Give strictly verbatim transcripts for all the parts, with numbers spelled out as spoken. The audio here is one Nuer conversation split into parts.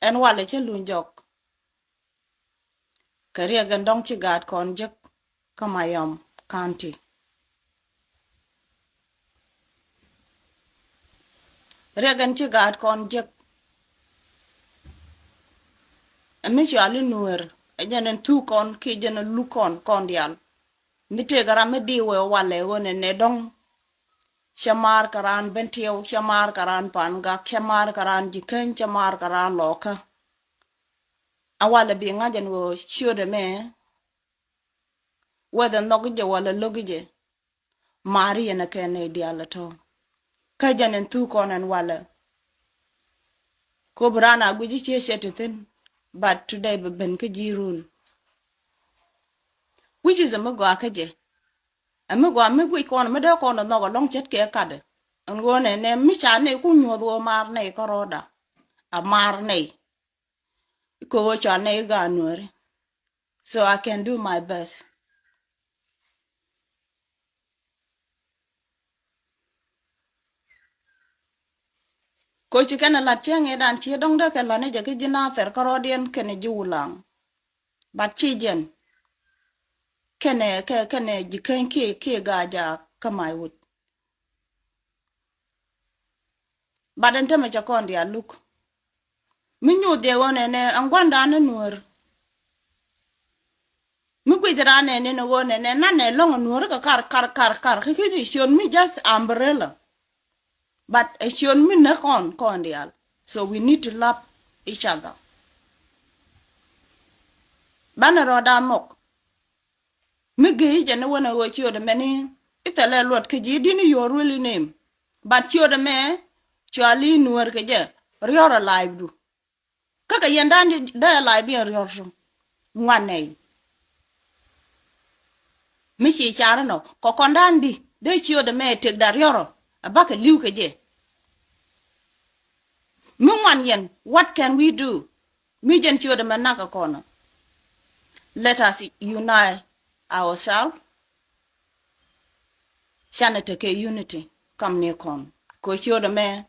Ɛn walɛ cä luny jɔk. Kɛ riɛk ɛn dɔ̱ŋ ci gaat kɔn jek kä Mayom County. Riɛk ɛn ci gaat kɔn jek. Ɛ mi cuali Nuer, ɛ jɛn ɛn thuk kɔn kiɛ jɛn ɛn luk kɔn kɔn diaal. Mi tëëkɛ ram mi diwɛ walɛ ɣöö nɛnɛ dɔ̱ŋ. Cɛ maar kɛ raan Bentiu, cɛ maar kɛ raan Pangak, cɛ maar kɛ raan Jikäny, cɛ maar kɛ raan Lɔkä. A walɛ bi ŋa̱c ɛn ɣöö ciötdɛ mɛ. Whether nhɔk jɛ walɛ lo̱k jɛ. Mari yɛn a kɛn nɛy diaal a tɔ̱. Kä jɛn ɛn thuk kɔn ɛn walɛ. Kop ran a guic i̱ ciɛ cɛ ti thi̱n. But today bɛ ben kä ji̱ run. Which is a mi gɔaa kä jɛ. A mi gɔaa mi guic kɔn mi dee kɔn a nhɔk a lɔŋ ce̱tkɛ katdɛ. Ɛn ɣöö nɛ nɛ mi ca nɛy ku nyuɔth ɣöö maar nɛy kä rɔɔda. A maar nɛy. Kɛ ɣöö cɔal nɛy i̱ gaat Nuääri. So I can do my best. Koci kɛn a lat cieŋ i̱ dan cie dɔ̱ŋ dee kɛ lat ni jɛ kä ji̱ Nathɛr kä rɔɔdiɛn kɛn ji̱ Wulaŋ. But ci jɛn kɛnɛ kɛ kɛnɛ Jikäny kiɛ kiɛ Gaajaak kä Maiwut. But ɛn tämɛ cɛ kɔn diaal luk. Mi nyuuth jɛ ɣöö nɛnɛ ɛn gua̱ndan ni Nuäär. Mi guic raan nɛnɛ ni ɣöö nɛnɛ nanɛ lɔ̱ŋ Nuäär kɛ kar kar kar kar kä ki̱ni ciöt mi just umbrella. But ɛ ciöt mi näk kɔn kɔn diaal. So we need to love each other. Banɛ rɔɔdan nhɔk. Mi gee i̱ jɛ ni wänɛ ɣöö ciötdɛ mɛni i̱ thɛlɛ luɔt kä ji̱ di̱n i̱ your really name. But ciötdɛ mɛ cuali Nuäär kɛ jɛ riɔ̱r a life du. Kä kɛ yɛn dan di dee a life bi ɛn riɔ̱r tu ŋuan nɛy. Mi ci car inɔ kɛ kɔn dan di dee ciötdɛ mɛ tëkda riɔ̱rɔ a bakɛ li̱w kɛ jɛ. Mi ŋuan yɛn, what can we do? Mi jɛn ciötdɛ mɛ nak kɛ kɔn. Let us unite ourselves. Canɛ tekɛ unity kam ni kɔn kɛ ciötdɛ mɛ.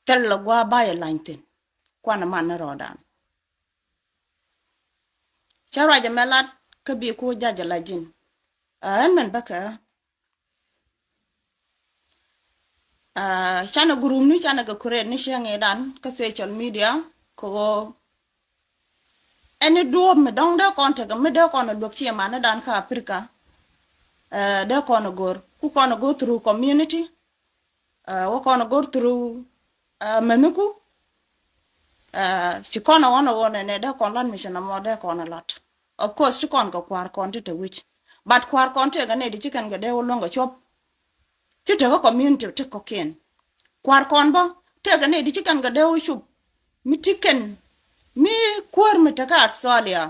Thil la gua̱a̱ ba yɛ lany thi̱n. Kuanɛ man ni rɔɔdan. Cä ruacɛ mɛ lat kä bi ku ja̱c ala ji̱n. Ɛ ɛn mɛn bäkɛ. Ɛ canɛ group ni canɛ kɛ create ni cieŋ i̱ dan kä social media kɛ ɣöö ɛn i̱ duɔ̱ɔ̱p mi dɔ̱ŋ dee kɔn tekɛ mi dee kɔn ɛ luäk ciɛ man i̱ dan kä Africa. Ɛ dee kɔn ɛ go̱r ku kɔn ɛ go̱r through community. Ɛ wä kɔn ɛ go̱r through ɛ mɛnhiku. Ɛ ci kɔn ɛ ɣɔn ɛ ɣöö nɛnɛ dee kɔn lat mi ci nɔmɔ dee kɔn ɛ lat. Of course ci kɔn kɛ kua̱r kɔn ti te wi̱c. But kua̱r kɔn tëëkɛ nɛy ti ci kɛn kɛ dee wä luäŋ kɛ cuɔ̱p. Ci tekä community ti kɔ̱kiɛn. Kua̱r kɔn bä tëëkɛ nɛy ti ci kɛn kɛ dee wä cup. Mi ti kɛn mi kuäär mi tekä Australia.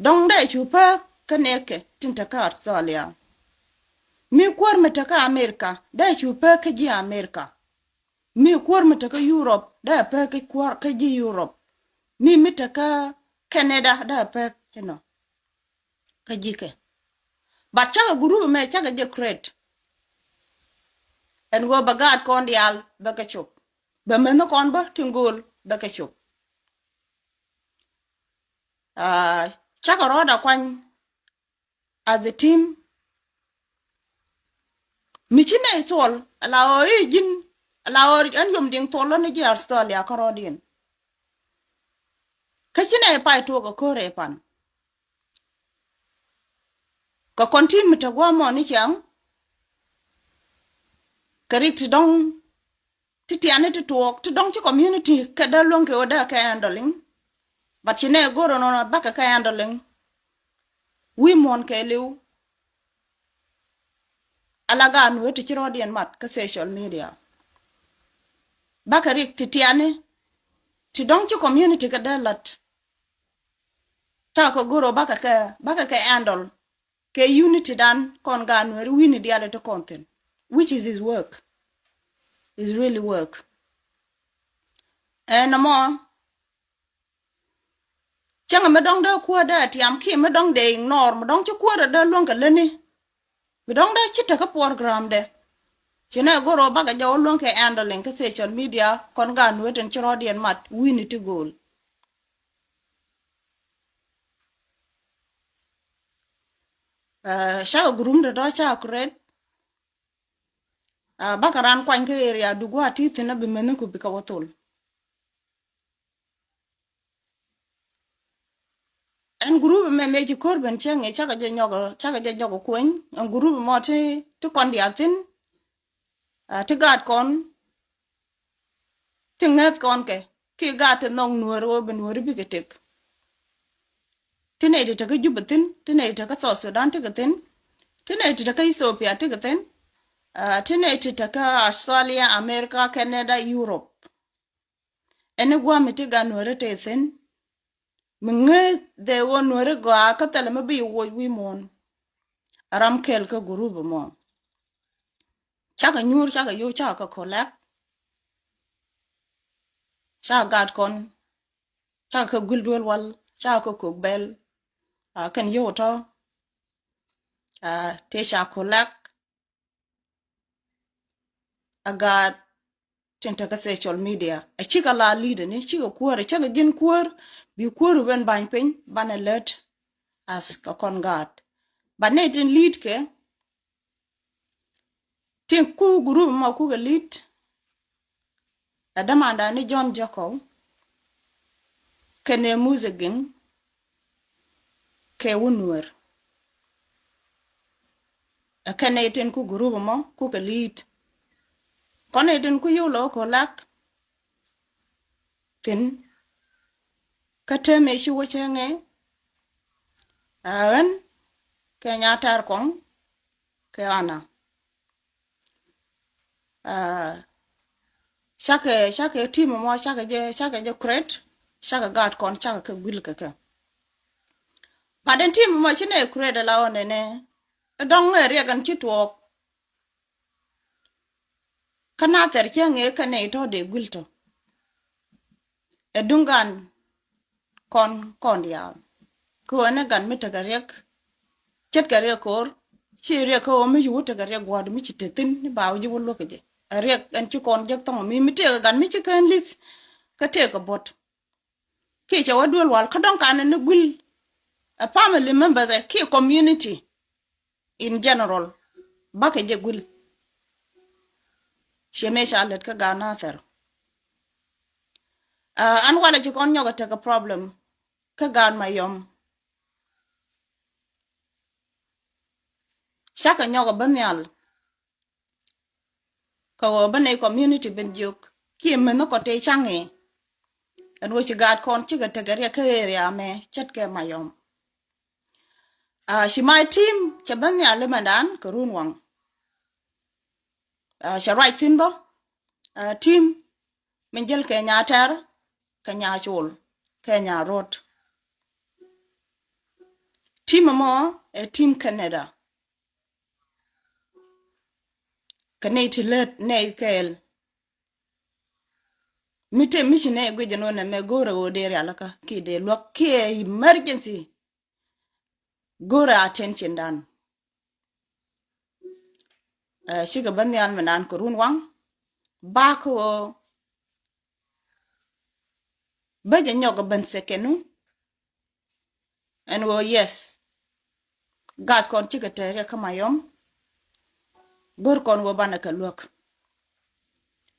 Dɔ̱ŋ dee cu pek kä nɛɛkɛ tin tekä Australia. Mi kuäär mi tekä America dee cu pek kä ji̱ America. Mi kuäär mi tekä Europe dee pek kä kuäär kä ji̱ Europe. Mi mi tekä Canada dee pek inɔ kä ji̱kɛ. But cakɛ group mɛ cakɛ jɛ create. Ɛn ɣöö bɛ gaat kɔn diaal bɛ kɛ cop. Bɛ mɛnh kɔn bä tin go̱o̱l bɛ kɛ cop. Aa, cakɛ rɔɔdɛ kuany as a team. Mi ci nɛy thuɔl ala ɣöö i̱ ji̱n ala ɣöö ɛn yom diŋ thuɔl lä ni ji̱ Australia kärɔɔdiɛn. Kä ci nɛy pay tuɔɔk ɛ ko̱r ɛ pan. Kɛ kɔn team mi te gua̱a̱mɔ ni ciaŋ. Kɛ rik ti dɔ̱ŋ ti tiani ti tuɔɔk ti dɔ̱ŋ ci community kɛ dee luäŋ kɛ ɣöö dee kɛ handling. But ci nɛ go̱r ɛnɔnɔ bakɛ kɛ handling. Wi̱i̱ muɔ̱ɔ̱n kɛɛliw. Ala gaat Nuäär ti ci rɔɔdiɛn mat kä social media. Bakɛ rik ti tiani ti dɔ̱ŋ ci community kɛ dee la̱t. Takɛ go̱r ɣöö bakɛ kɛ bakɛ kɛ handle. Kɛ unity dan kɔn gaat Nuääri wi̱ni diaal iti kɔn thi̱n. Which is his work. Is really work. Ɛn ɛmɔ cäŋɛ mi dɔ̱ŋ dee kuäär dee tiam kiɛ mi dɔ̱ŋ dee ignore mi dɔ̱ŋ ci kuäär dee luäŋ kɛ lätni. Mi dɔ̱ŋ dee ci tekä program dɛ. Ci nɛ go̱r ɔ bakɛ jɛ wä luäŋ kɛ handling kä social media kɔn gaat Nuäär tin ci rɔɔdiɛn mat wi̱ni ti go̱o̱l. Cakɛ group ni tɔ̱tɔ̱ cakɛ create. Bakɛ ran kuany kä area duk wa ti thi̱n a bi meni ku bikɛ wä thol. Ɛn group mɛ mëë ci ko̱r ben cieŋ i̱ cakɛ jɛ nyɔk, cakɛ jɛ jɔk kueny. Ɛn group mɔ ti, ti kɔn diaal thi̱n, ti gaat kɔn, ti ŋäth kɔn kɛ, ki gaat ti nhɔk Nuäär ɣöö bi Nuäär bikɛ tëk. Ti nɛy ti tekä Juba thi̱n, ti nɛy ti tekä South Sudan tekɛ thi̱n, ti nɛy ti tekä Ethiopia tekɛ thi̱n, ti nɛy ti tekä Australia, America, Canada, Europe. Ɛn i̱ gua̱a̱th mi ti gat Nuääri te thi̱n. Mi ŋäth dee wä Nuääri gɔaa kä thilɛ mi bi woc wi̱i̱ muɔ̱ɔ̱n. Ram kɛl kä group mɔ. Cakɛ nyuur, cakɛ yo̱w, cakɛ kɛ kɔlɛk. Cakɛ gat kɔn. Cakɛ kɛ guil duel wal. Cakɛ kɛ kök bɛl. Kɛn yo̱w tɔ̱. Tëë ca kɔlɛk. A gaat tin te kä social media a cikɛ la leader ni cikɛ kuäär, a cikɛ ji̱n kuäär. Bi kuäär ben ba̱ny piny banɛ lät as kɛ kɔn gaat. But ni tin lead kɛ tin ku group mɔ kukɛ lead. Ɛ dämanda ni John Jacob kɛnɛ Musa Giŋ kɛ wun Nuäär. Ɛ kɛnɛ itin ku group mɔ kukɛ lead. Kɔn itin ku yio̱w lɔ kɛ lak thi̱n. Kä tëë mëë ci wä cɛ ŋɛ ɛ ɣän kɛ Nyatar Kɔŋ kɛ Ana. Cakɛ, cakɛ team mɔ cakɛ jɛ, cakɛ jɛ create, cakɛ gaat kɔn cakɛ kɛ guil kɛ kɛ. But in team mɔ ci nɛ create la ɣän nɛ, dɔŋ ɛ riɛk ɛn ci tuɔɔk. Kä Nathɛr cä ŋee kɛ nɛy tɔ̱ dee guil tɔ̱. Ɛ duŋ gan kɔn kɔn diaal. Kä ɣän ɛ gan mi tekɛ riɛk ce̱tkɛ riɛk ko̱r. Ci riɛk kä ɣöö mi ci wä tekɛ riɛk gua̱a̱r mi ci te thi̱n ni ba wä ji̱ wä luäk kɛ jɛ. Ɛ riɛk ɛn ci kɔn jek thɔŋ mi mi tëëkɛ gan mi ci kään li̱th. Kä tëëkɛ buɔ̱t. Kiɛ cɛ wä duel wal kä dɔ̱ŋ kanɛ ni guil. Ɛ family members ɛ kiɛ community in general. Bakɛ jɛ guil. Ciɛ mëë ca lät kä gaat Nathɛr. An walɛ ci kɔn nyɔk ɛ tekɛ problem kä gaat Mayɔm. Cakɛ nyɔk ɛ bä nhial. Kɛ ɣöö bä nɛy community ben jiök kiɛ meth ni kɔ tëë caŋ i̱ ɛn ɣöö ci gaat kɔn cikɛ tekɛ riɛk kä area mɛ ce̱tkɛ Mayɔm. Ci my team cɛ bä nhial limendan kɛ run waŋ. Cɛ ruac thi̱n bä team min jäl kɛ Nyatar kɛ Nyacol kɛ Nyarot. Team mɔ ɛ team Canada. Kɛ nɛy ti lät nɛy kɛɛl. Mi te mi ci nɛy guic ɛn ɣöö nɛmɛ go̱o̱rɛ ɣöö dee rialikä kiɛ dee luäk kiɛ emergency. Go̱o̱rɛ attention dan. Cikɛ bä nhial mi naan kɛ run waŋ. Bakä ɣöö bä jɛ nyɔk ɛ ben second nu. Ɛn ɣöö yes. Gaat kɔn cikɛ tɛɛriɛ kä Mayɔm. Go̱r kɔn ɣöö banɛ kɛ luäk.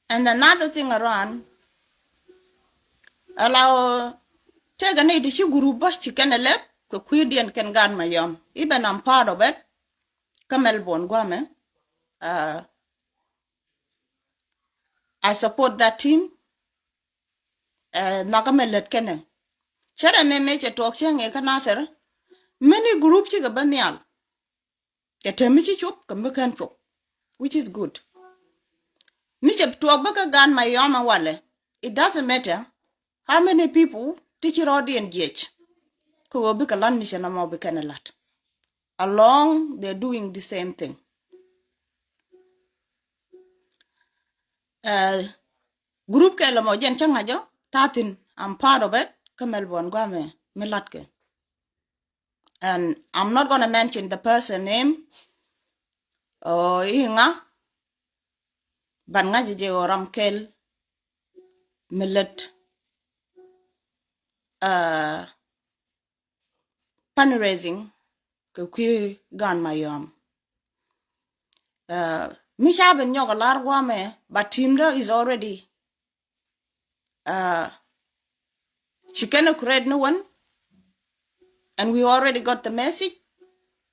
And another thing around. Ala ɣöö tëëkɛ nɛy ti ci group bä ci kɛn ɛ lɛp kɛ kui̱diɛn kɛn gaat Mayɔm. Even I'm part of it. Kä Melbourne guamɛ. I support that team. Nhɔkä mɛ lät kɛnɛ cärɛ mɛ mɛ cɛ tuɔɔk cä ŋɛ kä Nathɛr. Many group cikɛ bä nhial. Cɛ te mi ci cop kɛ mi kɛn cop, which is good. Mi cɛ tuɔɔk bä kä gaat Mayɔm ɛ walɛ. It doesn't matter how many people ti ci rɔɔdiɛn jiɛc. Kɛ ɣöö bikɛ lat mi cɛ nɔmɔ bikɛn ɛ lat. Along they're doing the same thing. Group kɛ lɛ mɔ jɛn cä ŋa̱cä tathin, I'm part of it. Kä Melbourne guamɛ mi latkɛ. And I'm not gonna mention the person name. Iŋa Ban ŋa̱c jɛ ɣöö ram kɛl mi lät, ah, fundraising kɛ kui̱ gan Mayom. Ah, mi ca ben nyɔk a lar guamɛ, but team dä is already, ah, ci kɛn a create ni wän, and we already got the message.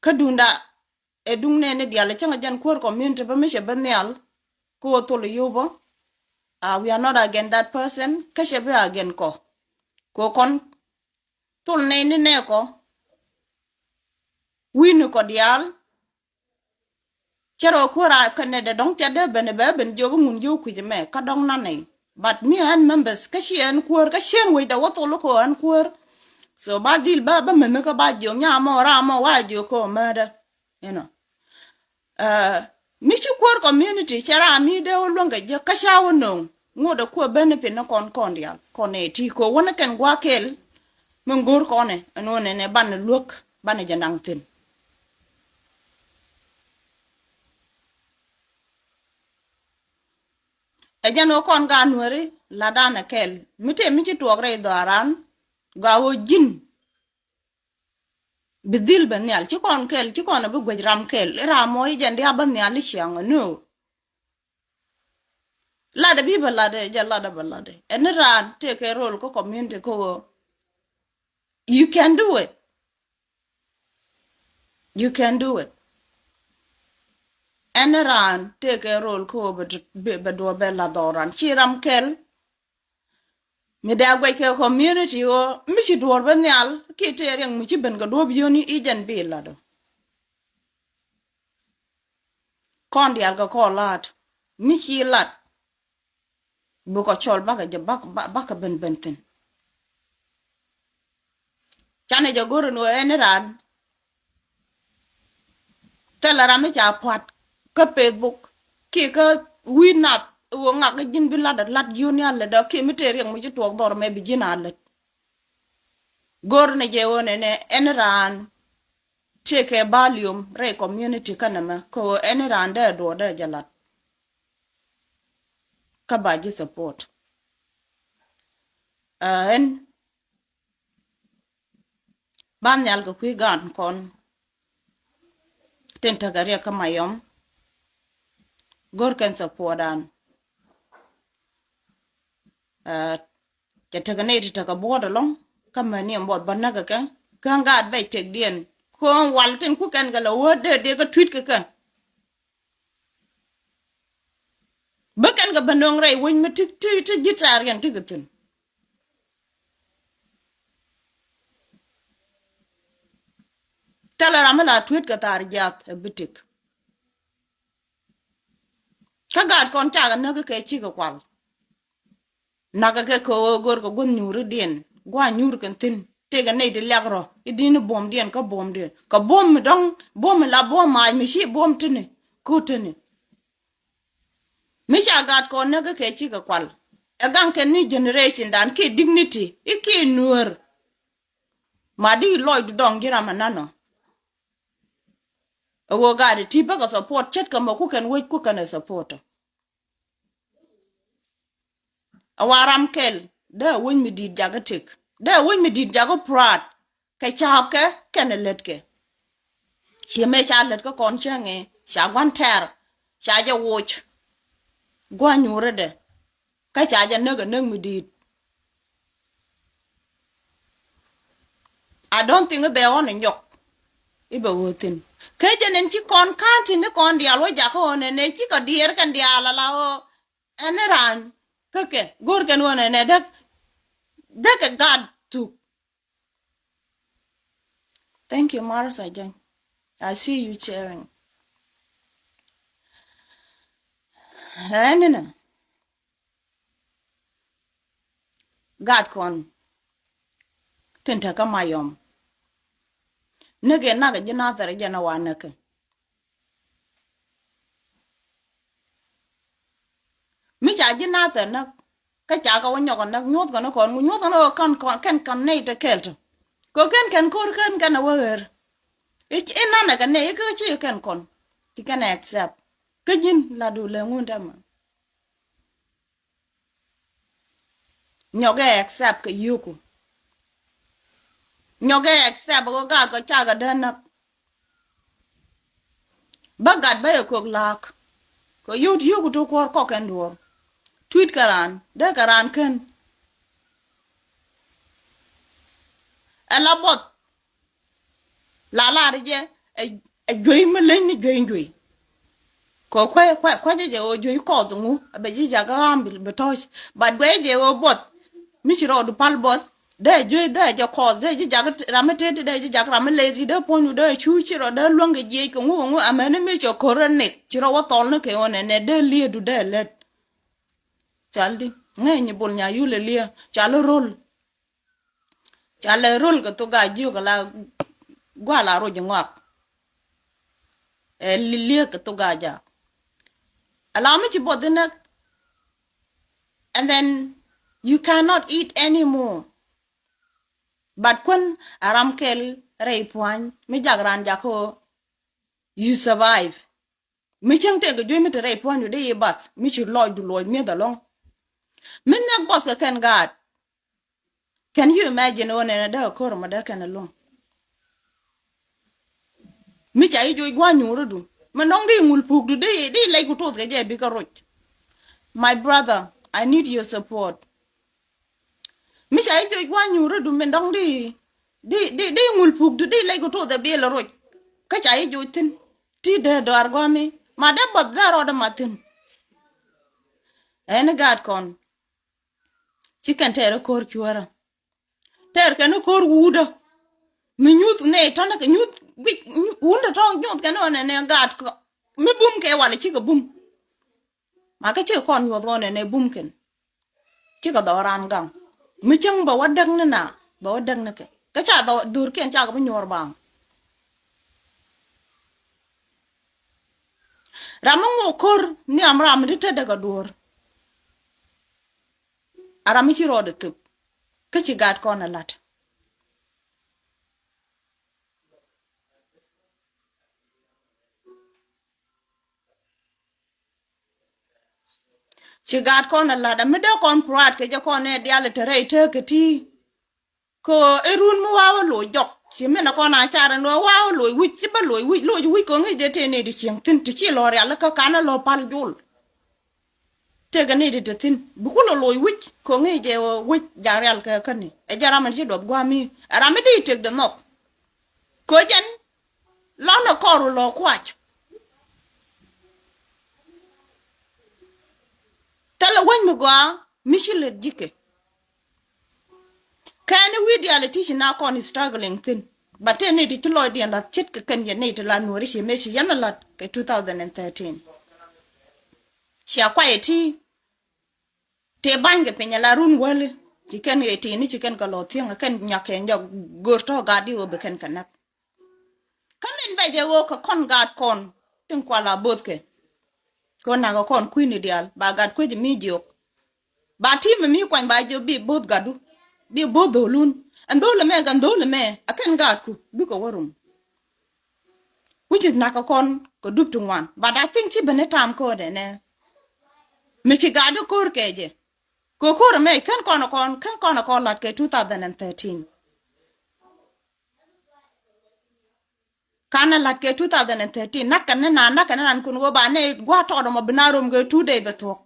Kä duŋda ɛ duŋ nɛɛni diaal cäŋ a jɛn kuäär community bä mi cɛ ben nhial kä wä thol yio̱w bä. Ah, we are not against that person. Kä cɛ bi against kɔ. Kɛ kɔn thol nɛɛni nɛ kɔ wi̱i̱ni kɔ diaal. Cɛ rɔ kuäär a kɛn nɛ dɛ dɔ̱ŋ cɛ dee ben bɛ ben jiök iŋun jiök kui̱c mɛ kä dɔ̱ŋ nanɛ. But mi ɛn members kä ci ɛn kuäär kä cien wecdɛ wä thol kɛ ɛn kuäär. So ba dhil ba ba meni kä ba jiök nyamɔ ramɔ wa jiök kɛ mɛdɛ. You know. Ah, mi ci kuäär community cɛ ram mi dee wä luäŋ kɛ jiäk kä ca wä no̱o̱ŋ. Ŋot a kuäär ben pin ni kɔn kɔn diaal kɔn ɛ ti kɛ wä ni kɛn gua̱a̱ kɛl. Min go̱o̱r kɔnɛ ɛn wä nɛnɛ banɛ luäk banɛ jɛ naŋ thi̱n. Ɛ jɛn ɣöö kɔn gaat Nuääri la̱tdan ɛ kɛl mi tëë mi ci tuɔɔk rɛy dhɔaaran. Gɔaa ɣöö ji̱n bi dhil ben nhial ci kɔn kɛl ci kɔn ɛ bi guec ram kɛl i̱ ram mɔ i̱ jɛn diaal ben nhial i̱ ciaŋ ɛ nöö. Latdɛ bi bɛ latdɛ jɛ latdɛ bɛ latdɛ ɛn ni raan tëëkɛ rol kä community kä ɣöö you can do it. You can do it. Ɛn raan tëëkɛ rol kä ɣöö bɛ duɔ̱ɔ̱p bɛ la dhɔran ci ram kɛl. Mi dee a guɛc kɛ community ɣöö mi ci duɔ̱ɔ̱r bä nhial kiɛ tëë riɛŋ mi ci ben kɛ duɔ̱ɔ̱p yio̱ni i̱ jɛn bi lat ɔ. Kɔn diaal kɛ kɔn la̱a̱t mi ci lat. Bukɔ cɔl bakɛ jɛ bak bakɛ ben ben thi̱n. Canɛ jɛ go̱r in ɣöö ɛn raan thilɛ ram mi ca pua̱t kä Facebook kiɛ kä wi̱i̱ nath ɣöö ŋak ji̱n bi lat lat yio̱ni a lät dɔ kiɛ mi tëë riɛŋ mi ci tuɔɔk dhɔr mɛ bi ji̱n a lät. Go̱r ni jɛ ɣöö nɛnɛ ɛn raan tëëkɛ volume rɛy community kä nɛmɛ kä ɣöö ɛn raan dee duɔɔr dee jɛ lat. Kä ba ji̱ support. Ɛn ba nhial kɛ kui̱ gaan kɔn tin tekɛ riɛk kä Mayom. Go̱r kɛn support an. Cɛ tekɛ nɛy ti tekɛ buɔt ɛlɔ̱ŋ kä mäni ɛn buɔth bä näk kɛ kɛ kä gaat bɛc tekdiɛn. Ko̱o̱ŋ wal tin ku kɛn kɛ lɛ wä dee dee kä tui̱t kɛ kɛ. Bä kɛn kɛ bä no̱o̱ŋ rɛy wec mi ti ti ti ji̱ ta̱a̱ riɛn ti kɛ thi̱n. Thilɛ ram mi la tuet kɛ thaar jiath ɛ bi tik. Kä gaat kɔn cakɛ näk kɛ cikɛ kual. Nakä kɛ kɛ ɣöö go̱rkɛ gua̱n nyuuridiɛn gua̱n nyuur kɛn thi̱n tëëkɛ nɛy ti liak rɔ i̱ di̱n i̱ buɔ̱mdiɛn kä buɔ̱mdiɛn kɛ buɔ̱m mi dɔ̱ŋ buɔ̱m mi la buɔ̱m maac mi ci buɔ̱m ti̱ni. Ko̱ ti̱ni mi ca gaat kɔn näk kɛ cikɛ kual. Ɛ gaŋ kɛn ni generation dan kiɛ dignity i̱ kiɛ nuäär. Ma di lɔcdu dɔ̱ŋ ji̱ ram ananɔ. Ɛ ɣöö gaat ti bäkɛ support ce̱tkɛ mɔ ku kɛn wec ku kɛn ɛ support. A wa ram kɛl dee a wec mi di̱i̱t jakä tik dee a wec mi di̱i̱t jakä proud. Kɛ ca̱a̱pkɛ kɛnɛ lätkɛ. Ciɛ mëë ca lät kä kɔn cäŋ ëë ca gua̱n tɛr ca jɛ woc. Gua̱n nyuurädɛ kä ca jɛ näk a näk mi di̱i̱t. I don't think i̱ bɛ ɣɔn inyɔk i̱ bɛ ɣöö thi̱n. Kä jɛ nɛn ci kɔn ka̱n ti̱n ni kɔn diaal wä jakä ɣöö nɛnɛ cikɛ diɛɛr kɛn diaal ala ɣöö ɛn ni raan kä kɛ go̱o̱r kɛn ɣöö nɛnɛ däk däk kɛ gaat thuk. Thank you Martha Jany. I see you sharing. Ɛn ni nɛ. Gaat kɔn tin te kä Mayom. Näk in nak ji̱ Nathɛr jɛn a wa näk. Mi ca ji̱ Nathɛr näk kä ca kɛ wä nyɔk näk nyuɔ̱th kɛn kɔn ŋu nyuɔ̱th kɛn kɔn kɛn kɔn nɛy te kɛl te. Kɛ kɛn kɛn ko̱r kɛn kɛn a wä ɣer. I̱ nanɛ kɛ nɛy i̱ kä ci kɛn kɔn ci kɛn accept. Kä ji̱n la du lɛ ŋun tɛmɛ. Nyɔkɛ accept kɛ yio̱ku. Nyɔkɛ accept kɛ gaat kɛ cakɛ dee näk. Bä gat bä yɛ kök la̱a̱k. Kɛ yio̱w ti yio̱ku ti kuäär kɔk kɛn duɔ̱ɔ̱r. Tui̱t kɛ raan dee kɛ raan kän. Ɛ la buɔth. La lar jɛ ɛ, ɛ juey mi leny ni juey juey. Kɛ kuɛ kuɛ kuɛ jɛ jɛ ɣöö juey kɔth ŋu ɛ bɛ ji̱ jak ɣaam bi tɔ̱ɔ̱c. But guɛ jɛ ɣöö buɔth mi ci rɔɔdu pal buɔth. Dee juey dee jɛ kɔth dee ji̱ jak ram mi tëë dee ji̱ jak ram mi leth dee puɔ̱nydu dee cu ci rɔ dee luäŋ kɛ jiɛc kɛ ŋu kɛ ŋu. Amɛni mi cɛ ko̱r rɛ nek ci rɔ wä thɔl ni kɛ ɣöö nɛ nɛ dee liëëdu dee lät. Cal di ŋäc nyi bol nya yul ɛ liëë cal rol. Ca lɛ rol kɛ thok gaa jiök ala gual a roc ŋɔak. Ɛ liek kɛ thok gaa jaak ala mi ci buɔth inäk. And then you cannot eat anymore. But kuän a ram kɛl rɛy puany mi jak ran jak ɣöö you survive. Mi cäŋ tëëkɛ juey mi te rɛy puɔ̱nydu dee yi bath mi ci lɔcdu luɔc mi̱eth alɔ̱ŋ. Mi näk buɔth kɛ kɛn gaat. Can you imagine ɣöö nɛnɛ dee kɛ ko̱r mɔ dee kɛn alɔ̱ŋ? Mi ca yi juɔc gua̱a̱ nyuuridu mi dɔ̱ŋ di ŋul puukdu di di lɛc ku tuth kɛ jɛ bikɛ roc. My brother, I need your support. Mi ca yi juɔc gua̱a̱ nyuuridu mi dɔ̱ŋ di di di di ŋul puukdu di lɛc ku tuth kɛ bil roc. Kä ca yi juɔc thi̱n ti dee dɔaar gua̱a̱mi ma dee buɔth dhɛr rɔɔdɛ ma thi̱n. Ɛn gaat kɔn. Ci kɛn tɛɛr ko̱r cuäärä. Tɛɛr kɛn ko̱r wuudä. Mi nyuth nɛ tɔnä kɛ nyuth guic wundä tɔ̱ nyuth kɛn ɣän ɛnɛ gaat kɔ. Mi bum kɛ walɛ cikɛ bum. Ma kä cikɛ kɔn nyuɔth ɣän ɛnɛ bum kɛn. Cikɛ dhɔk raan gaŋ. Mi cäŋ bɛ wä däk ni na bɛ wä däk ni kɛ kä ca dhɔk dhurkiɛn cakɛ bi nyuɔr baŋ. Ram mi ŋuɔ ko̱r nhiam ram mi ti tetdɛ kɛ duɔ̱ɔ̱r. A ram mi ci rɔɔdɛ thöp kä ci gaat kɔn ɛ la̱t. Ci gaat kɔn ɛ la̱t a mi dee kɔn purat kɛ jɛ kɔn ɛ dial ɛ te rɛy teek kɛ ti. Kɛ ɣöö i̱ run mi wa̱a̱ wä loc jɔk ci min a kɔn a car ɛn ɣöö wa̱a̱ wä loc wi̱c ci bä loc wi̱c loc wi̱c kɛ ŋi̱c dee tëë nɛy ti cieŋ thi̱n ti ci lɔ rial kä ka̱n a lɔ pal jol. Tëëkɛ nɛy ti te thi̱n bi kulɛ loc wi̱c kɛ ŋi̱c jɛ ɣöö wi̱c jak rial kɛ käni ɛ jɛ ram ɛn ci duɔth gua̱a̱mi. Ɛ ram mi dee i̱ tëk dee nhɔk kɛ jɛn lɔn ɛ kɔr wä lɔ kuac. Thilɛ wäny mi gɔaa mi ci lät ji̱kɛ. Kɛn i̱ wi̱i̱ diaal ɛ ti ci na kɔn struggling thi̱n. But tëë nɛy ti ci lɔcdiɛn la̱th ce̱tkɛ kɛn yɛ nɛy ti la nuɔ̱ɔ̱ri ci mëë ci yɛn ɛ la̱t kɛ two thousand and thirteen. Cia kuay ɛ ti tëë ba̱nykɛ piny ala run wäli ci kɛn ɣëë ti̱i̱ni ci kɛn kɛ lɔ thiäŋ kɛn nyakɛ nyɔk go̱r tɔ̱ gat di ɣöö bi kɛn kɛ näk. Kä min bɛ jɛ ɣöö kɛ kɔn gaat kɔn tin kual a bo̱thkɛ. Kɛ ɣöö nakä kɔn kui̱ni diaal ba gat kuecä mi jiök. Ba ti̱i̱mɛ mi kuany ba jiök bi bo̱th gatdu bi bo̱th dho̱lun. Ɛn dho̱l ɛmɛ kɛn dho̱l ɛmɛ a kɛn gaatku bikɛ wä rum. Which is nakä kɔn kɛ dup ti ŋuan but I think ci ben i̱ tam ko̱o̱dɛ nɛ. Mi ci gat i̱ ko̱r kɛ jɛ kɛ ko̱r ɛmɛ kɛn kɔn kɔn kɛn kɔn kɔn lat kɛ two thousand and thirteen. Kanɛ lat kɛ two thousand and thirteen nakä ni na nakä ni ran kun wä ba nɛ gua̱a̱ tɔɔt ɛmɔ bi na rom kɛ two day bɛ thuɔ̱k.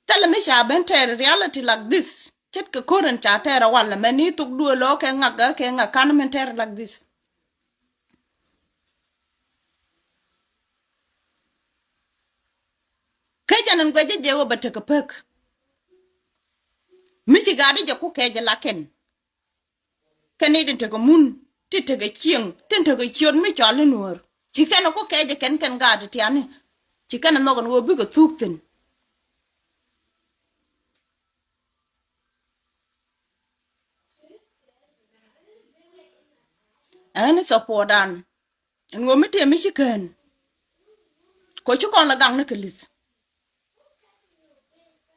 Thilɛ mi ca ben tɛɛr reality like this. Ce̱tkɛ ko̱r in ca tɛɛr a walɛ mɛ ni thok duëë lɔ kɛ ŋak kɛ ŋak kan min tɛɛr like this. Kecɛ ni guɛcä jɛ wä bɛ tekɛ pek. Mi ci gat i̱ jɛ ku kɛcɛ la kɛn. Kɛn ni tin tekɛ mun ti tekɛ cieŋ tin tekɛ ciöt mi cɔal ni nuɔ̱ɔ̱r ci kɛn ku kɛcɛ kɛn kɛn gat ti tiani. Ci kɛn nhɔk ɛn wä bikɛ thuk thi̱n. Ɛn support dan ɛn ŋo̱ mi tëë mi ci kään. Ko ci kɔn la gaŋ ni kɛ li̱th.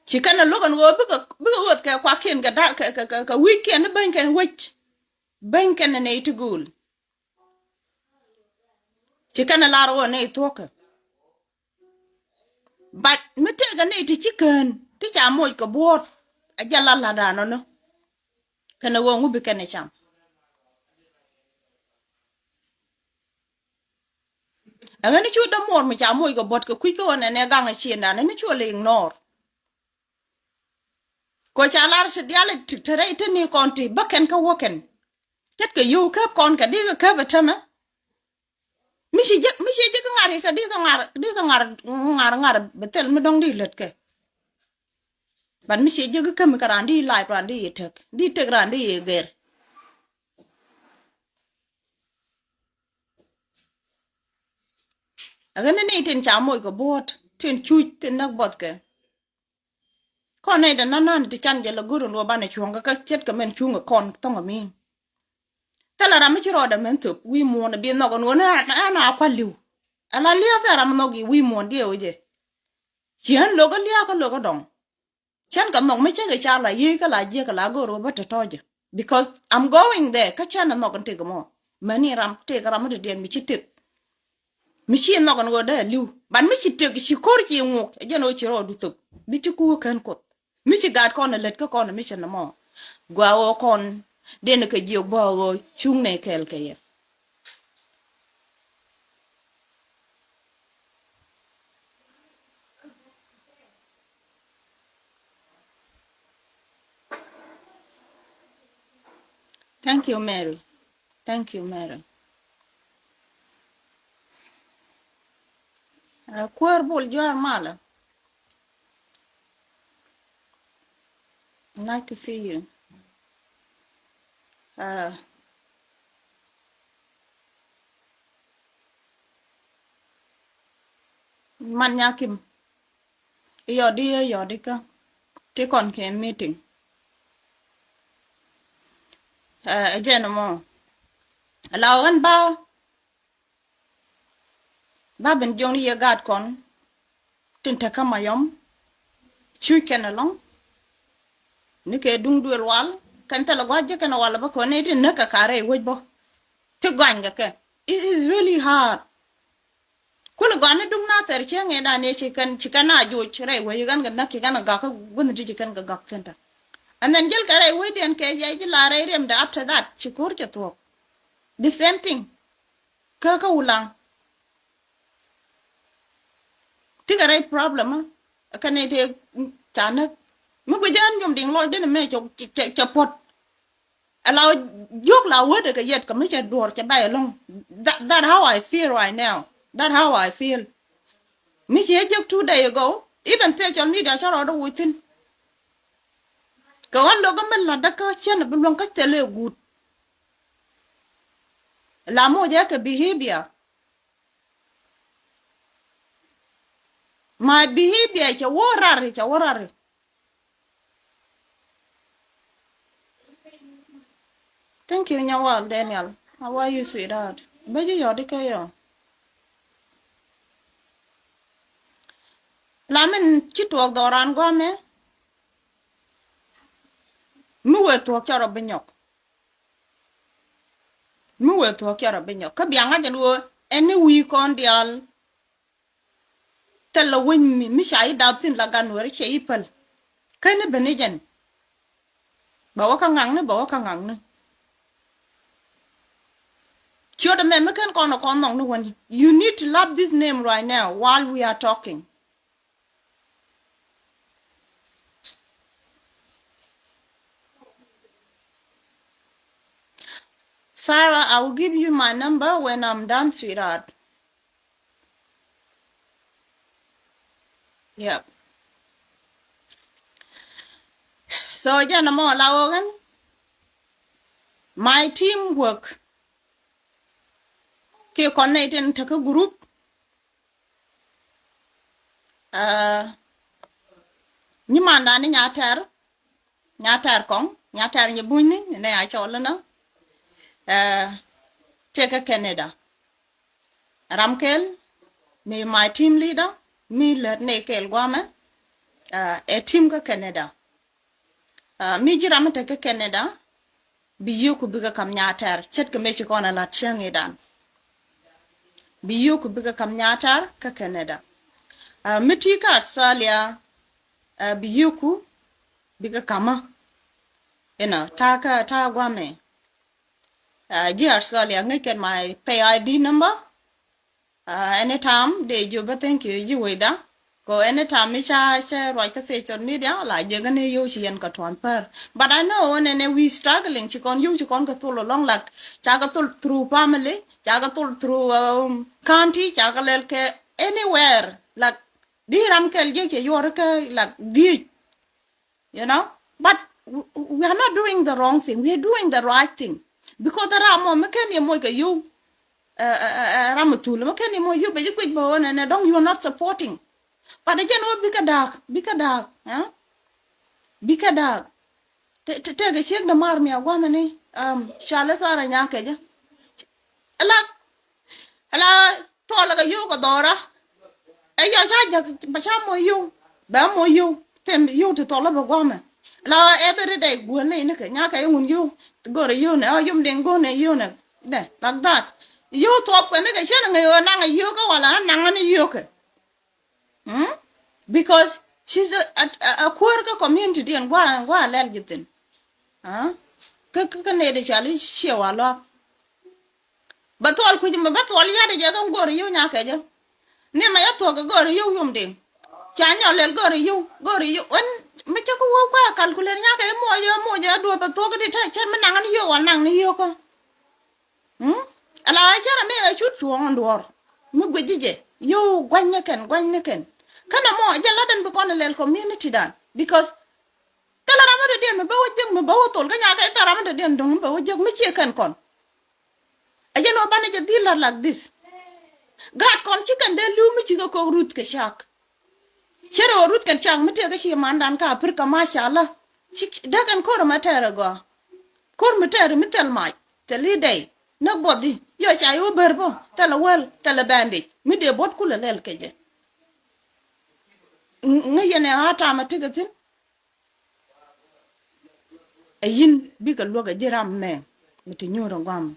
Ci kɛn a lo̱k ɛn ɣöö bikɛ bikɛ ɣöth kɛ kuakiɛn kɛ da̱r kɛ kɛ kɛ wi̱i̱kiɛn ni bäny kɛn wec. Bäny kɛn ni nɛy ti gööl. Ci kɛn a lar ɣöö nɛy thuɔ̱kɛ. But mi tëëkɛ nɛy ti ci kään ti ca moc kɛ buɔ̱ɔ̱t. A jɛ la la dan nɔ nɔ. Kɛnɛ wä ŋu bi kɛnɛ cam. Ɛ ɣän cu dämuɔr mi ca moc kɛ buɔt kɛ kui̱ kä ɣän ɛn ɛ gaŋ ɛ ciëndan ɛn cu lɛ ignore. Kɔ ca lar ti dial ti te rɛy te ni kɔn ti bä kɛn kä wä kɛn. Ce̱tkɛ yio̱w käp kɔn kɛ dikɛ käp ɛ tämɛ. Mi ci jek, mi ci jek ŋar kɛ dikɛ ŋar, dikɛ ŋar, ŋar, ŋar bɛ thil mi dɔ̱ŋ di lät kɛ. But mi ci jek käp mi kɛ ran di life ran di yɛ tek. Di tek ran di yɛ gɛr. Ɛ ɣän ni tin ca moc kɛ buɔ̱t, tin cuc, tin näk buɔth kɛ. Kɔn nɛy dɛ nan nan ti can jɛ lɛ go̱r in ruɔ banɛ cuɔ̱ŋ kä ce̱tkɛ mɛn cuŋ kɛ kɔn thɔŋ ami. Thilɛ ram mi ci rɔɔdɛ mɛn thöp wi̱i̱ muɔ̱ɔ̱n ɛ bi nhɔk ɛn ɣöö ɛn a kua̱l li̱w. Ala lia̱a̱ thilɛ ram mi nhɔk i̱ wi̱i̱ muɔ̱ɔ̱n diɛ wecɛ. Ci ɣän lo̱k ɛ lia̱a̱ kä lo̱k ɛ dɔŋ. Cän kɛ nhɔk mi cä kɛ ca la yiey kä la jiäk kɛ la go̱o̱r wä bä tɔ̱tɔ̱ jɛ. Because I'm going there kä cän ɛ nhɔk in tëk mɔ. Mäni ram tëk ram mi dɔ̱diɛn mi ci tëk. Mi ci nhɔk in wä dee li̱w. But mi ci tëk ci ko̱r ci ŋuk ɛ jɛn wä ci rɔɔdu thöp. Bi ci ku wä kän kuoth. Mi ci gaat kɔn ɛ lät kä kɔn ɛ mi cɛ nɛ mɔ. Gua wä kɔn den kɛ jiök bä wä cuŋ nɛ kɛɛl kɛ yɛ. Thank you, Mary. Thank you, Mary. Uh, Kuäär Bul Juaar Malɛ. Nice to see you. Uh, Man Nyakim. Yɔt di, yɔt di kä. Ti kɔn kɛ meeting. Ɛ jɛn mɔ. Ala ɣän ba. Ba ben jiɔŋni yɛ gaat kɔn. Tin te kä Mayɔm. Cuc kɛn ɛlɔŋ. Ni kɛ duŋ duël wal. Kɛn thilɛ gua̱c jɛ kɛn wal bä kɔn ni tin näk kɛ karɛ i̱ wec bä. Ti gɔany kɛ kɛ. It is really hard. Kulɛ gɔaa ni duŋ na thɛr cieŋ ëëdan ëë ci kɛn, ci kɛn a joc rɛy wec kɛn kɛ näk ci kɛn kɛ gak kä guänh ti ci kɛn kɛ gak thi̱n tɛ. And then jil kɛ rɛy wecdiɛn kɛ jɛ ji̱ la rɛy riɛmdɛ after that ci ko̱r cɛ thuɔ̱k. The same thing. Kä kä Wulaŋ. Ti kɛ rɛy problem a kɛn ëë tëë ca näk. Mi guic jɛ ɣän jom diŋ lɔc den mëë cɛ, cɛ, cɛ puɔ̱t. Ala jiök la wädɛ kɛ yɛt kɛ mi cɛ duɔ̱ɔ̱r cɛ bay ɛlɔ̱ŋ. That, that how I feel right now. That how I feel. Mi ci ɛ jiök two day ago. Even social media cä rɔɔdɛ wuc thi̱n. Kɛ ɣän lo̱k ɛ mi la̱tdä kä cien bi luäŋ kä thilɛ guut. La moc ɛ kɛ behavior. My behavior cɛ wä rari, cɛ wä rari. Thank you, Nyawal Daniel. How are you, sweetheart? Bä ji̱ yɔt di kɛ yɔ. La min ci tuɔɔk dhɔran guamɛ. Mi wee thuɔɔk cɛ rɔ bi nyɔk. Mi wee thuɔɔk cɛ rɔ bi nyɔk. Kä bia ŋa̱c ɛn ɣöö ɛn ni wi̱i̱ kɔn diaal. Thilɛ wec mi, mi ca i̱ dap thi̱n la gan weri cɛ i̱ päl. Kä ni ben i̱ jɛn. Bɛ wä kä ŋaŋni, bɛ wä kä ŋaŋni. Ciöt ɛmɛ mi ken kɔn ɛ kɔn nhɔk ni wäni. You need to love this name right now while we are talking. Sarah, I will give you my number when I'm done, sweetheart. Yep. So jɛn ɛmɔ la wä kɛn. My team work. Kiɛ kɔn nɛy tin te kä group. Aa, nyi manda ni Nyatar. Nyatar kɔŋ, Nyatar nyi bunyni, nɛ a cɔl ni na. Aa, tëë kä Canada. Ram kɛl, mi my team leader, mi lät nɛ kɛl guamɛ. Aa, ɛ team kä Canada. Aa, mi ji̱ ram mi te kä Canada, bi yio̱ku bikɛ kam Nyatar, ce̱tkɛ mëë ci kɔn a la̱t cäŋ i̱dan. Bi yio̱ku bikɛ kam Nyatar kä Canada. Aa, mi ti kä Australia, aa, bi yio̱ku bikɛ ka̱mä. Inɔ ta̱a̱ kä ta̱a̱ guamɛ. Ji̱ Australia ŋäc kɛn my pay I D number. Anytime dee ji̱ bä thank you ji̱ wecda. Kɛ anytime mi ca cɛ ruac kä social media la jiɛ gä ni yio̱w ci yɛn kɛ tuan pär. But I know when we struggling ci kɔn yio̱w ci kɔn kɛ thul along like ca kɛ thul through family, ca kɛ thul through county, ca kɛ lɛl kɛ anywhere like di ram kɛl jiɛ cɛ yuɔr kä like di. You know, but we are not doing the wrong thing, we are doing the right thing. Because ram mɔ mi ken yɛ moc kɛ yio̱w, ram mi thul mi ken yɛ moc yio̱w bɛ ji̱ kuic bä ɣän ɛnɛ dɔ̱ŋ you are not supporting. But jɛn wä bikɛ da̱a̱k, bikɛ da̱a̱k, bikɛ da̱a̱k. Tëëkɛ ciek dämaar mi a gua̱mɛ ni cali thara nyakɛ jɛ. Lak Ala thɔl kɛ yio̱w kɛ dhɔra. Ɛ yɔ ca jak bɛ ca moc yio̱w bɛ moc yio̱w. Them yio̱w ti thɔl bɛ guamɛ. Ala every day guäl ni ni kɛ nyakɛ iŋun yio̱w. Gör yio̱w nɛ ɔ yom den gör nɛ yio̱w nɛ. Dɛ like that. Yio̱w thuɔp kɛ ni kɛ cɛn ŋɛ ɣöö naŋ yio̱w kɛ wala naŋ ni yio̱w kɛ. Because she's a, a, a kuäär kä community diɛn gua gua lɛl ji̱ thin. Kä kä nɛy di cali ciɛ wa lɔak. Bä thuɔl kui̱c mɛ bä thuɔl ya̱t jɛ kä go̱o̱r yio̱w nyakɛ jɛ. Ni mɛ yä thuɔk kɛ go̱o̱r yio̱w yom diŋ. Ca nyɔl lɛl go̱o̱r yio̱w go̱o̱r yio̱w ɛn mi cä kä wä kuɛ calculate nyakɛ imuɔc yɛ muɔc yɛ duɔ̱p bä thuɔk di te cɛ mi naŋ ni yio̱w wal naŋ ni yio̱w kä. Ala cä rɛ mi ɛ cut cuɔ̱ɔ̱ŋ in duɔ̱ɔ̱r mi guic ji̱ jɛ yio̱w gua̱ny ni kɛn gua̱ny ni kɛn. Kä nɛ mɔ jɛ lat ɛn bi kɔn lɛl community dan because thilɛ ram mi dɔ̱diɛn mi bä wä jiäk mi bä wä thol kä nyakɛ thilɛ ram mi dɔ̱diɛn dɔ̱ŋ mi bä wä jiäk mi ciɛ kɛn kɔn. A jɛn wä banɛ jɛ dhil lat like this. Gaat kɔn ci kɛn dee li̱w mi cikɛ kok ruth kɛ cak. Cɛ rɛ wä ruth kɛn cak mi tëëkä ci mandan kä Africa mashallah. Ci dee kɛn ko̱r mɛ tɛɛr ɛ gɔaa. Ko̱r mi tɛɛr mi thil mac thil i̱ dɛy näk buɔth i̱ yɔ ca i̱ wä bär bä thilɛ wäl thilɛ bandage mi dee buɔt kulɛ lɛl kɛ jɛ. Ŋäc yɛn ɛ ɣa̱a̱ tamɛ tikɛ thi̱n. Ɛ yin bikɛ luäk ɛ ji̱ ram mɛ mi ti nyuur ɛ guam.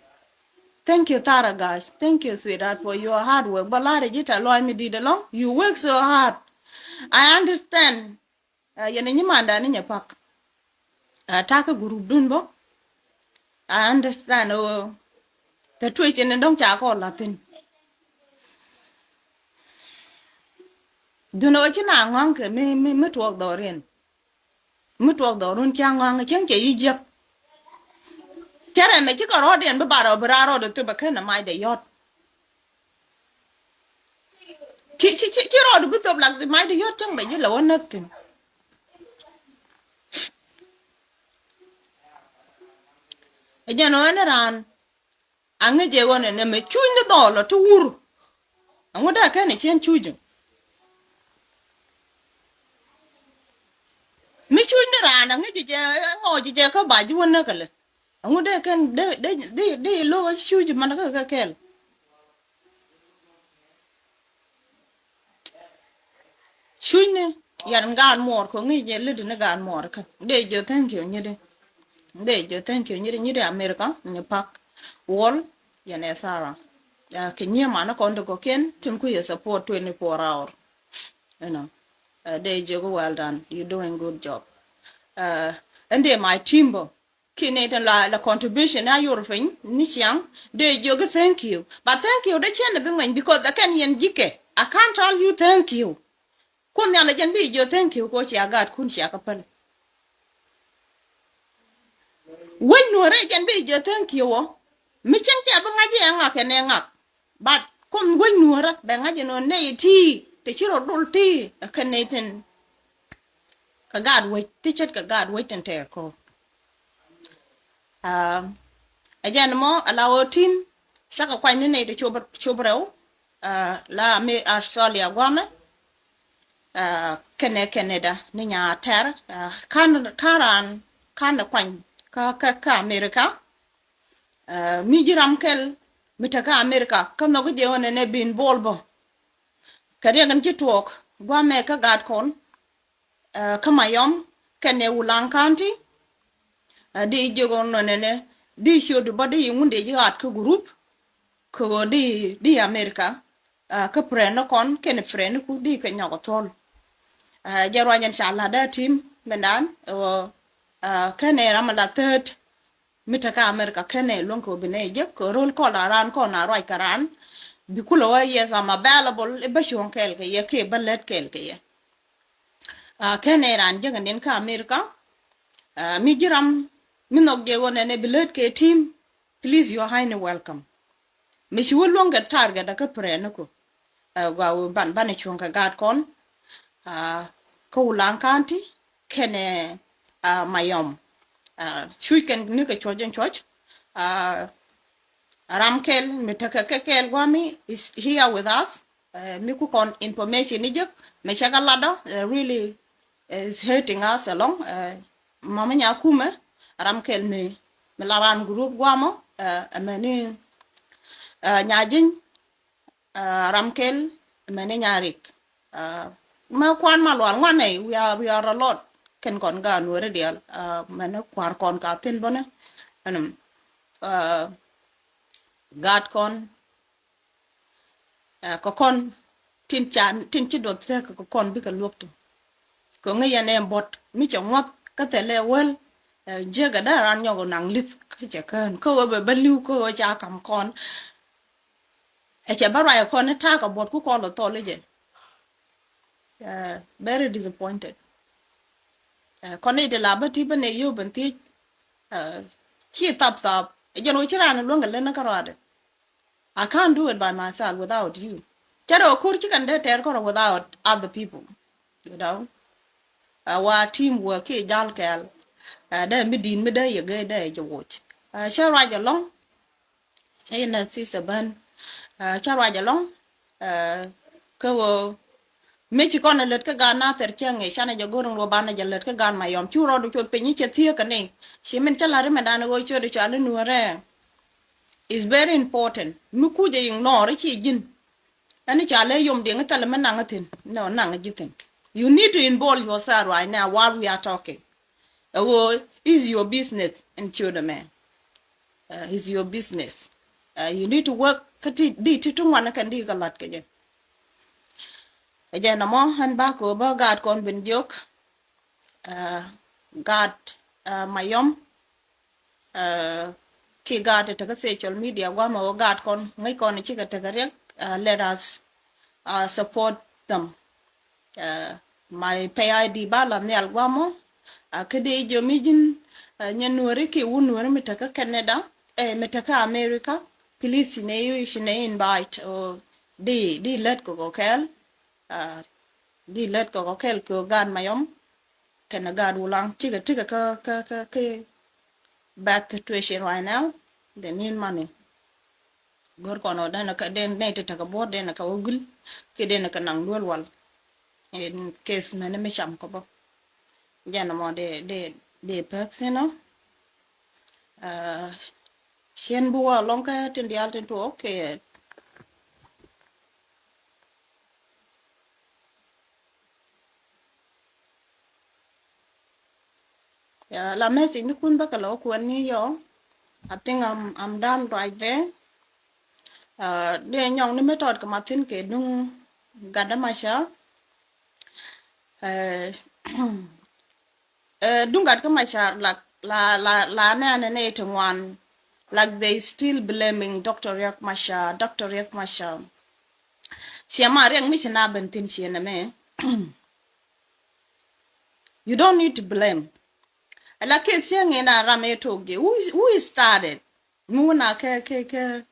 Thank you Tara guys, thank you sweetheart for your hard work. Bä la̱rä ji̱ tɛ lɔac mi di̱t ɛlɔ̱ŋ, you work so hard. I understand. Yɛn ɛ nyi manda ni nyɛ pak. Ta̱kä group dun bä. I understand ɣöö tɛ tuec cin ni dɔ̱ŋ ca kɔn la̱thi̱n. Dun ɣöö ci na ŋɔ̱ŋ kɛ mi mi mi tuɔɔk dhɔriɛn. Mi tuɔɔk dhɔrun ca ŋɔ̱ŋ cäŋ cɛ yi jiäk. Cɛ rɛmɛ cikɛ rɔɔdiɛn bi ba rɔɔ bi raar rɔɔd thop ɛ ken ɛ mac dɛ yɔ̱t. Ci ci ci ci rɔɔd bi thop lak mac dɛ yɔ̱t cäŋ bɛ ji̱ lɛ wä näk thi̱n. Ɛ jɛn ɣän raan. Aŋi̱c ɛ ɣöö nɛnɛ mɛ cuc ni dhɔɔl ɔ ti wur. Aŋu dee kɛn ɛ cien cuc ɛ mi cuc ni raan aŋi̱c jɛ ŋɔɔc jɛ kä ba ji̱ wä näk ɛlɛ. Aŋu dee kɛn dee dee dee dee lo̱k ɛ cuc man kä kɛ kɛl. Cucni yan gaat muɔɔr kɛ ŋi̱i̱c jɛ lät ni gaat muɔɔr kä dee jɛ thank you nyidi. Dee jɛ thank you nyidi nyidi America ni pak wall. Yɛn ɛ Sarah kɛ nyie mani kɔn ti kɔkiɛn tin ku yɛ support twenty four hour. You know, dee jɛ ku well done, you doing good job. Ɛn dee my team bä. Ki nɛy tin la la contribution a yor piny ni ciaŋ dee jiök i̱ thank you. But thank you dee cien bi ŋuɛny because akɛn yɛn ji̱kɛ. I can't tell you thank you. Kun nhial a jɛn bi jiök thank you ko cia gaatkun cia kä päl. Wec nuɔ̱ɔ̱rɛ jɛn bi jiök thank you wä. Mi cieŋ cia bi ŋa̱c i̱ ɛ ŋak kɛn ɛ ŋak. But kun wec nuɔ̱ɔ̱rä bɛ ŋa̱c inɔ nɛy ti ti ci rɔ dol ti ɛ kɛn nɛy tin. Kɛ gaat wec ti ce̱tkɛ gaat wec tin tɛɛr kɔ. Ɛ jɛn mɔ ala ɣöö tim cakɛ kuany ni nɛy ti cop rɛw. La mi Australia guamɛ kɛnɛ Canada ni nya tɛr kan kan raan kan kuany kä kä America. Mi ji̱ ram kɛl mi tekä America kä nhɔk jiɛ ɣän ɛn ɛ bin bol bä. Kɛ riɛk in ci tuɔɔk guamɛ kä gaat kɔn kä Mayom kɛnɛ Wulaŋ County. Di jiök ɣän ɛn ɛnɛ di ciöt bä di ŋun di ji̱ ɣaat kä group kɛ ɣöö di di America. Kä friend ni kɔn kɛnɛ friend ni ku di kɛ nyɔk ɔ thuɔl. Jɛ ruac ɛn ca la̱t dee tim. Mɛn dan ɛ wä kɛnɛ ram a la third mi tekɛ America kɛnɛ luɔ̱ŋ kɛ wä bi nɛ jek kɛ roll call a ran kɔn a ruac kɛ ran. Bi kulɛ wä, yes, I'm available. I̱ bä cuɔ̱ŋ kɛɛl kɛ yɛ kiɛ bä lät kɛɛl kɛ yɛ. Kɛnɛ ran jek a nin kä America. Mi ji̱ ram mi nhɔk jɛ wä nɛnɛ bi lät kɛ team. Please, you are highly welcome. Mi ci wä luɔ̱ŋ kɛ target a kä prayer ni ku. Gua wä ban ban cuɔ̱ŋ kɛ gaat kɔn kä Wulaŋ County kɛnɛ Mayom. Cuc kɛn ni kɛ cuɔ̱c in cuɔ̱c. Ram kɛl mi tekɛ kɛ kɛl guami is here with us. Mi ku kɔn information ni jek mi cɛ kɛ ladɔ really is hurting us along. Mama nya kumɛ ram kɛl mi mi la ran group guamɔ. Ɛmɛni nya ji̱ny. Ram kɛl ɛmɛni nya rik. Mɛ kuan ma lual ŋuan nɛy, we are, we are a lot. Kɛn kɔn gaat Nuɛri diaal mɛni kua̱r kɔn ka thin bäni. Ɛn gaat kɔn kɛ kɔn tin ca, tin ci duɔth tekɛ kɛ kɔn bikɛ luɔk tu. Kɛ ŋäc yɛn ɛ buɔt mi cɛ ŋuɔth kä thilɛ wäl. Jiäkɛ dee ran nyɔk naŋ li̱th kä cɛ kään kä ɣöö bɛ bä li̱w kä ɣöö ca kam kɔn. Ɛ cɛ bä ruac kɔn ni ta̱a̱ kɛ buɔt ku kɔn lɔ thɔl i̱ jɛ. Very disappointed. Kɔn i̱ ti la bä ti bä nɛ yio̱w ben thiec. Ci thap thap ɛ jɛn wä ci ran luäŋ kɛ län ni kä ruaadɛ. I can't do it by myself without you. Cɛ rɛ wä kur ci kɛn dee tɛɛr kɔrɔ without other people. You know, wa team work kiɛ jal kɛɛl. Dee mi di̱i̱n mi dee yɛ gee dee yɛ jɛ woc. Cɛ ruac alɔŋ. Cɛ yɛn a sister Ben. Cä ruac alɔŋ. Kä ɣöö mëë ci kɔn a lät kä gaat Nathɛr cäŋ ɛ canɛ jɛ go̱r in ruɔ banɛ jɛ lät kä gaat Mayom cu rɔɔdu cot piny i̱ cɛ thieekä ni. Ci min cä la̱t imɛ dan ɣöö cot i̱ cɔal i̱ Nuɛrɛ. Is very important mi kucɛ ignore i̱ ci ji̱n. Ɛn i̱ ca lɛ yom diɛŋ i̱ thɛl mi naŋ ithin nɔ naŋ ji̱ thin. You need to involve yourself right now while we are talking. Ɛ ɣöö is your business in ciötdɛ mɛ. Is your business. You need to work kä ti di ti ti ŋuan kɛn di kɛ lat kɛ jɛ. Ɛ jɛ nɔmɔ ɛn ba kɛ ɣöö bä gaat kɔn ben jiök. Gaat Mayom. Ki gaat tekɛ social media guamɛ ɣöö gaat kɔn ŋäc kɔn cikɛ tekɛ riɛk. Let us support them. My pay I D ba la nhial guamɔ. Kä dee jiɔ mi ji̱n nyɛ Nuɛri ki wun Nuɛri mi tekä Canada. Mi tekä America. Please ci nɛ yu ci nɛ invite. Di di lät kɛ kɔ kɛɛl. Di lät kɛ kɔ kɛɛl kɛ ɣöö gaat Mayom kɛnɛ gaat Wulaŋ cikɛ tikɛ kä kä kä kä bad situation right now. They need money. Go̱r kɔn ɔ denɛ kä den nɛ ti tekɛ buɔ̱r denɛ kä wä gul ki denɛ kä naŋ duel wal. In case mɛni mi cam kɔ bä jɛn mɔ de de de pek thin ɔ. Cien bi wä alɔŋ kä tin dial tin tuɔɔk kɛ. Ya la message ni kun bä kɛ lɔ kuɛn ni yɔ. I think I'm I'm done right there. Dee nyɔŋ ni mi tɔt kɛ mathin kɛ duŋ gat dä maca. Duŋ gat kä maca la la la nɛnɛ nɛ ti ŋuan. Like they still blaming Doctor Riek Machar, Doctor Riek Machar. Ciɛ ma Riek mi ci na ben thin ciɛ nɛ mɛ. You don't need to blame. Ala keth cieŋ in a ram e tok je. Who is, who is started? Mi wuna ke ke ke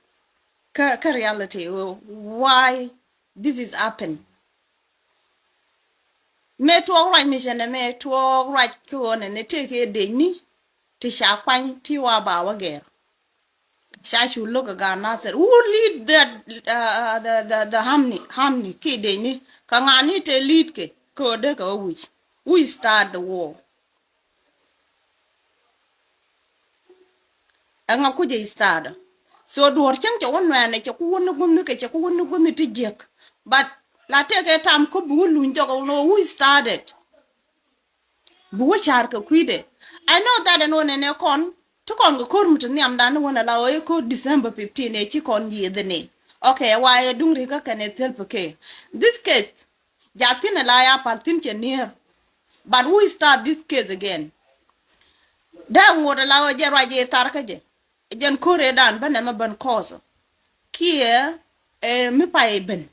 ke ke reality. Why this is happen? Me tuɔk ruac mi cɛ nɛ me tuɔk ruac ki ɣɔn nɛ ne teke deny ni ti ca kuany ti wa ba wa gɛr. Ca cu look a gan Nasir. Who lead that, uh, the, the, the harmony, harmony ki deny ni? Ka ŋa ni te lead ke? Ko de ka wic. We start the war. Ɛŋa kucɛ start. So duɔr cäŋ cɛ wä nuɛɛnɛ cɛ ku wä ni guŋni kɛ cɛ ku wä ni guŋni ti jiäk. But la teke tam kä bi wä luny jɔk wä we started. Bi wä car kɛ kui̱dɛ. I know that ɛn wä nɛnɛ kɔn ti kɔn kɛ ko̱r mi ti nhiamdan ni wä nɛ la ɣöö ko̱r December fifteen ɛ ci kɔn yiëëdhɛ ni. Okay, wa ɛ duŋ rikä kɛn ɛ thil pɛ kɛ. This case, ja thin ɛ la ya pal thin cɛ near. But who start this case again? Dee ŋot ala ɣöö jɛ ruac jɛ thar kä jɛ. Jɛn ko̱r ëë dan bä nɛmɛ bän cause kiɛ ɛ mi pay ben.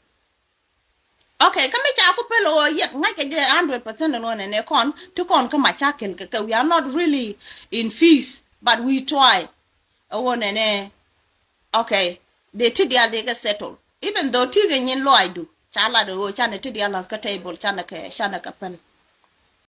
Okay, kä mi ca ku pel ɣöö yɛk ŋa̱ckɛ jɛ hundred percent ɛn ɣöö nɛnɛ kɔn ti kɔn kä macakil kɛ kɛ, we are not really in peace, but we try. Ɛ ɣöö nɛnɛ, okay, dee ti diaal dee kɛ settle. Even though ti kɛ nyin lɔaacdu ca lat ɛ ɣöö canɛ ti diaal lath kä table, canɛ kɛ, canɛ kɛ pel.